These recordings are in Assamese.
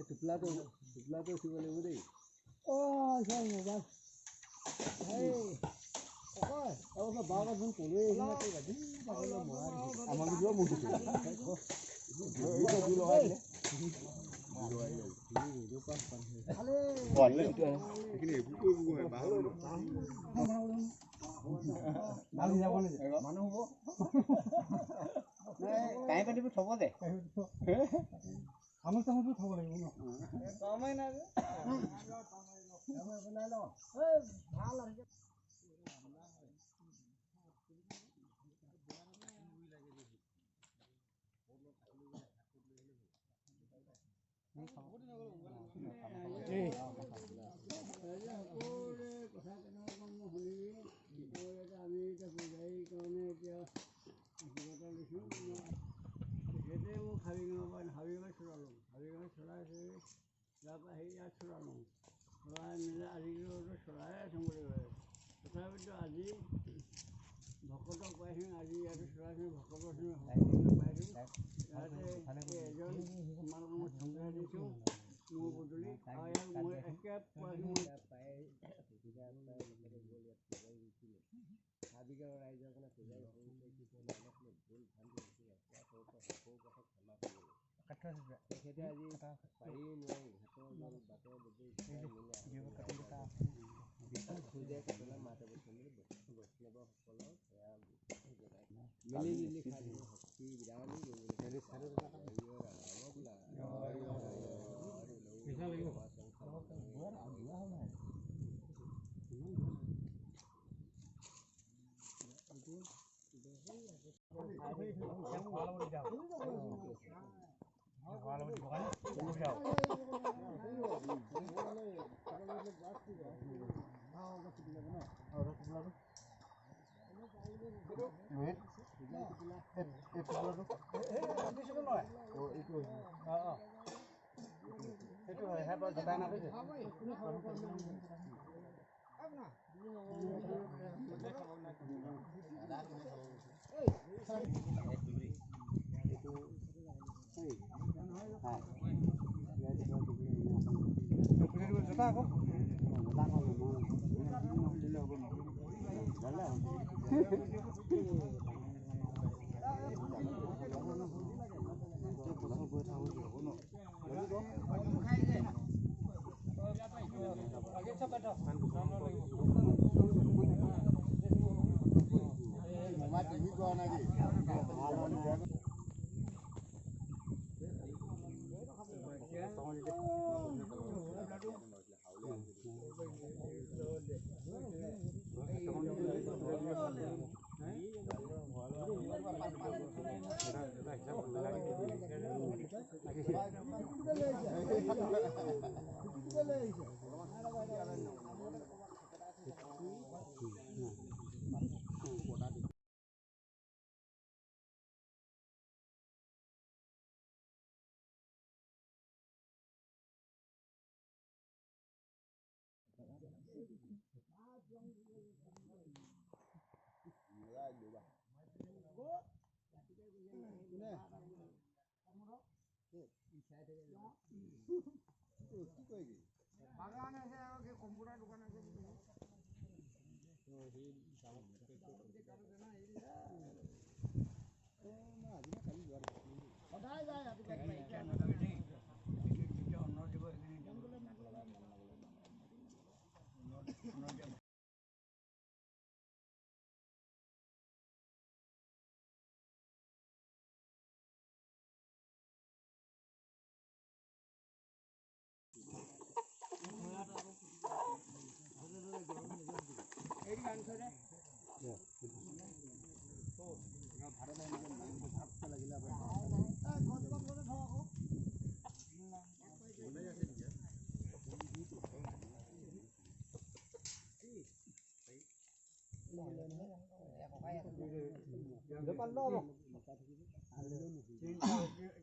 টোপোলাটো উঠিব লাগিব দেই। থব দে তামোল চামোলটো থব লাগিব ন। কমাই নাই যে। আমি এতিয়া পূজাৰীৰ কাৰণে এতিয়া কিবা এটা লৈছোঁ। তেখেতে মোক হাবিগাঁৱৰ পৰা হাবিগাঁৱত চলালোঁ, হাবিগাঁৱত চলাই তাৰপৰা আহি ইয়াত চলালোঁ, চলাই মেলি আজিকালি চলাই আছোঁ বুলি কয়। তথাপিতো আজি ভকতক পাইছোঁ, আজি ইয়াতে চলাইছোঁ, ভকতৰ পাইছোঁ। ইয়াতে এজন তোমালোকক মই চমজাই দিছোঁ মোৰ বদলি, আৰু ইয়াক মই একে পাইছোঁ। হাবিগাঁৱৰ ৰাইজৰ কাৰণে পূজাৰী ভুল ভ্ৰান্তি ক্ষমা কৰিব। তেখেতে আজি পাৰি নোৱাৰি ঘাটৰ জল বাটৰ খোজে কাটলা মাতে বৈষ্ণৱসকলৰ সেৱা মিলি জুলি খাই শক্তি বিৰাণী। কম্পিউটাৰ দোকান আছে। সদায় যায় ৰাতিপুৱা। অন্ন দিব সেইখিনি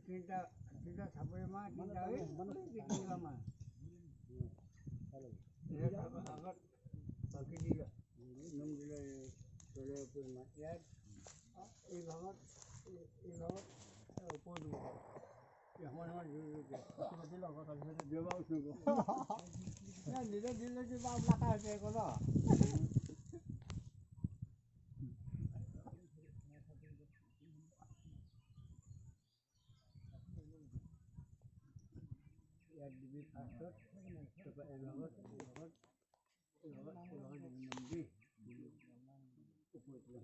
তিনিটা চাপৰি মাহ তিনিটা মাহ আগত বাকী দিলে নুম দিলে তলে ওপৰি মাহ ইয়াত এই ভাগত ওপৰ দিব সমান সমান নিজে দিলে কিবা হৈছে একো ন। ইয়াত দিবি ফাৰ্ষ্টত, তাৰপৰা এই ভাগত এই ভাগত এই ভাগত এই ভাগত দিবি নাম দি ওপৰত।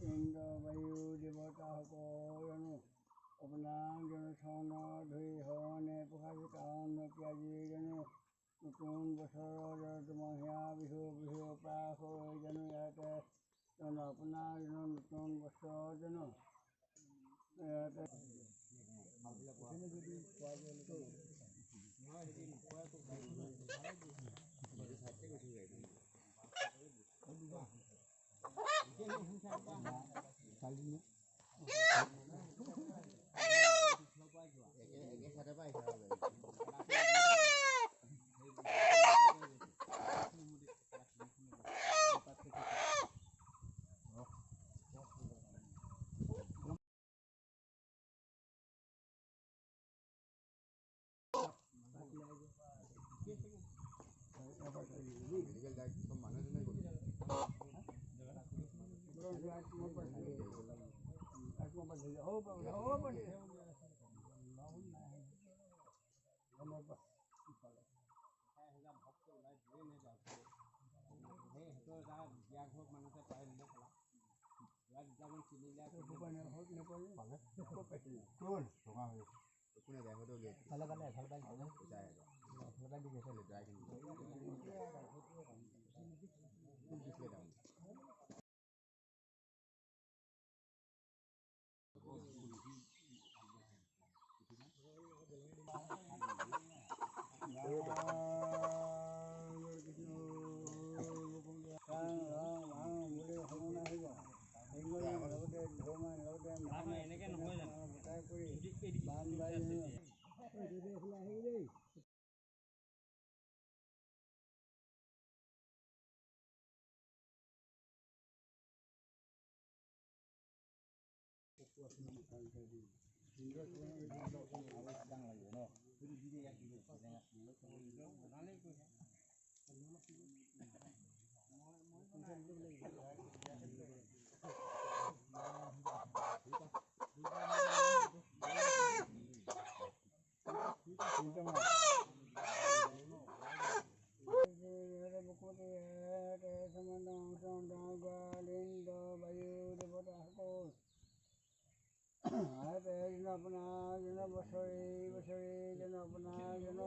ইন্দ্ৰ বায়ু দেৱতাসকল জানো আপোনাক জানো চৰণত ধৰি শৰণে প্ৰসাদ কাৰণ আজি জানো নতুন বছৰৰ দুমহীয়া বিহু বিহু পাৰ হৈ জানো ইয়াতে জানো আপোনাৰ জানো নতুন বছৰ জানো ইয়াতে। আপোনাৰ যেন বছৰি বছৰি যেন আপোনাৰ যেন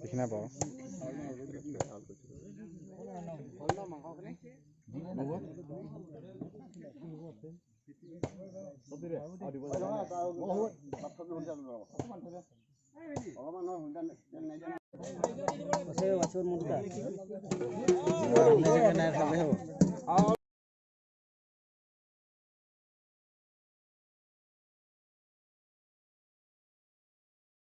দেখি নাই বাৰু।